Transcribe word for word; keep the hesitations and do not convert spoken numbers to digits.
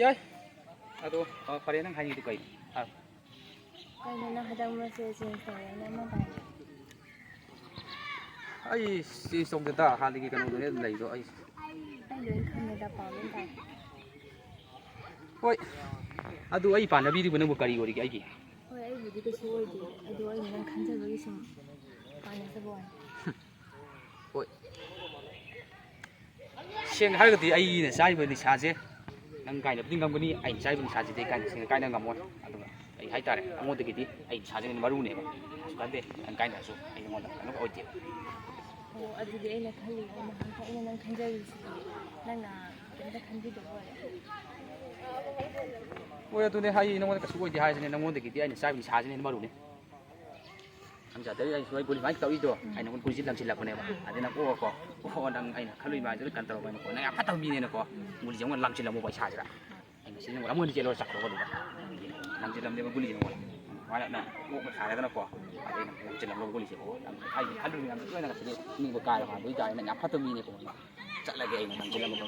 ꯌꯥꯏ꯫ ꯑꯗꯣ, ꯑ, ꯐꯔꯦ, ꯅꯪ ꯍꯥꯏꯅꯤꯡꯉꯤꯗꯨ ꯀꯩꯅꯣ? ꯍꯥꯏꯔꯣ꯫ ꯀꯩꯅꯣ, ꯅꯪ ꯍꯟꯗꯛ ꯃꯔꯛꯁꯦ ꯆꯦꯟꯖ ꯇꯧꯔꯦꯅ ꯑꯃ ꯇꯥꯏ꯫ ꯑꯩ ꯆꯦꯟꯖ ꯇꯧꯗꯦꯗ, ꯍꯥꯟꯅꯒꯤ ꯀꯩꯅꯣꯗꯨꯅꯦ ꯑꯗꯨꯝ ꯂꯩꯗꯣ꯫ ꯑꯩ ꯑꯩ ꯂꯣꯏ ꯈꯪꯉꯦꯗ, ꯄꯥꯎ ꯂꯣꯏ ꯇꯥꯏ꯫ ꯍꯣꯏ꯫ ꯑꯗꯨ ꯑꯩ ꯄꯥꯟꯅꯕꯤꯗꯨꯕꯨ ꯅꯪꯕꯨ ꯀꯔꯤ ꯑꯣꯏꯔꯤꯒꯦ ꯑꯩꯒꯤ? ꯍꯣꯏ, ꯑꯩꯕꯨꯗꯤ ꯀꯩꯁꯨ ꯑꯣꯏꯗꯦ꯫ ꯑꯗꯣ ꯑꯩꯅ ꯅꯪ ꯈꯟꯖꯕꯒꯤ ꯁꯨꯝ ꯄꯥꯟꯅꯖꯕ ꯋꯥꯅꯤ꯫ ꯍꯣꯏ꯫ ꯁꯦꯡꯅ ꯍꯥꯏꯔꯒꯗꯤ ꯑꯩꯅ ꯆꯥꯔꯤꯕ ꯅꯤꯁꯥꯁꯦ ꯅꯪ ꯀꯥꯏꯅꯕꯨꯗꯤ ꯉꯝꯒꯅꯤ, ꯑꯩꯅ ꯆꯥꯔꯤꯕ ꯅꯤꯁꯥꯁꯤꯗꯤ ꯀꯥꯏꯅ ꯁꯦꯡꯅ ꯀꯥꯏꯅ ꯉꯝꯃꯣꯏ꯫ ꯑꯗꯨꯒ ꯑꯩ ꯍꯥꯏꯇꯥꯔꯦ, ꯑꯩꯉꯣꯟꯗꯒꯤꯗꯤ ꯑꯩ ꯅꯤꯁꯥꯁꯤꯅ ꯃꯔꯨꯅꯦꯕ꯫ ꯀꯩꯁꯨ ꯈꯟꯗꯦ, ꯅꯪ ꯀꯥꯏꯅꯔꯁꯨ ꯑꯩ ꯅꯉꯣꯟꯗ ꯀꯩꯅꯣ ꯑꯣꯏꯗꯦꯕ꯫ ꯑꯣ, ꯑꯗꯨꯗꯤ ꯑꯩꯅ ꯈꯜꯂꯤꯕ ꯅꯍꯥꯟꯈꯩ ꯑꯩꯅ ꯅꯪ ꯈꯟꯖꯔꯤꯁꯤꯗꯤ ꯅꯪꯅ ꯀꯩꯝꯇ ꯈꯟꯕꯤꯗꯕ ꯑꯣꯏꯔꯦ꯫ ꯍꯣꯏ, ꯑꯗꯨꯅꯦ ꯍꯥꯏ, ꯅꯉꯣꯟꯗ ꯀꯩꯁꯨ ꯑꯣꯏꯗꯦ ꯍꯥꯏꯁꯤꯅꯦ, ꯅꯉꯣꯟꯗꯒꯤꯗꯤ ꯑꯩꯅ ꯆꯥꯔꯤꯕ ꯅꯤꯁꯥꯁꯤꯅ ꯍꯦꯟꯅ ꯃꯔꯨꯅꯦ꯫ ꯈꯪꯖꯗꯦ, ꯑꯩ ꯁꯨꯃꯥꯏꯅ ꯒꯨꯂꯤ ꯁꯨꯃꯥꯏꯅ ꯇꯧꯔꯤꯗꯣ, ꯎꯝ꯫ ꯑꯩ ꯅꯉꯣꯟꯗ ꯒꯨꯂꯤꯁꯤ ꯂꯪꯁꯤꯜꯂꯛꯄꯅꯦꯕ꯫ ꯎꯝ꯫ ꯑꯗꯩ ꯅꯪ ꯑꯣ ꯀꯣ, ꯑꯣ ꯅꯪ ꯑꯩꯅ ꯈꯜꯂꯨꯏ ꯃꯥꯏꯗꯨꯗ ꯀꯩꯅꯣ ꯇꯧꯔꯕꯅꯀꯣ, ꯅꯪ ꯌꯥꯝ ꯐꯠꯇꯕ ꯃꯤꯅꯦꯅꯀꯣ, ꯎꯝ꯫ ꯒꯨꯂꯤꯁꯦ ꯑꯃꯨꯛ ꯂꯪꯁꯤꯜꯂꯝꯃꯣꯕ ꯏꯁꯥꯁꯤꯗ꯫ ꯎꯝ꯫ ꯑꯩ ꯉꯁꯤ ꯅꯪ ꯑꯃꯨꯛ ꯍꯟꯅ ꯆꯦꯜꯂꯣ ꯆꯠꯈ꯭ꯔꯣꯕ ꯑꯗꯨꯗ꯫ ꯂꯪꯁꯤꯜꯂꯝꯅꯦꯕ ꯒꯨꯂꯤꯁꯦ ꯅꯉꯣꯟꯗ꯫ ꯁꯨꯃꯥꯏꯅ ꯅꯪ ꯀꯣꯛꯅ ꯁꯥꯔꯗꯅꯀꯣ, ꯑꯗꯩ ꯅꯪ ꯂꯪꯁꯤꯜꯂꯝꯃꯣꯕ ꯒꯨꯂꯤꯁꯦ꯫ ꯑꯣ ꯅꯪ ꯍꯥꯏꯗꯤ ꯈꯜꯂꯨꯏ ꯃꯌꯥꯝꯗꯣ ꯂꯣꯏꯅ ꯉꯁꯤꯗꯤ ꯅꯤꯡꯕ ꯀꯥꯏꯔꯕ ꯑꯗꯨ ꯑꯣꯏꯇꯥꯔꯗꯤ ꯅꯪ ꯌꯥꯝ ꯐꯠꯇꯕ ꯃꯤꯅꯦꯀꯣ꯫ ꯆꯠꯂꯒꯦ ꯑꯩ ꯅꯪ ꯂꯪꯁꯤꯜꯂꯝꯃꯣꯕ꯫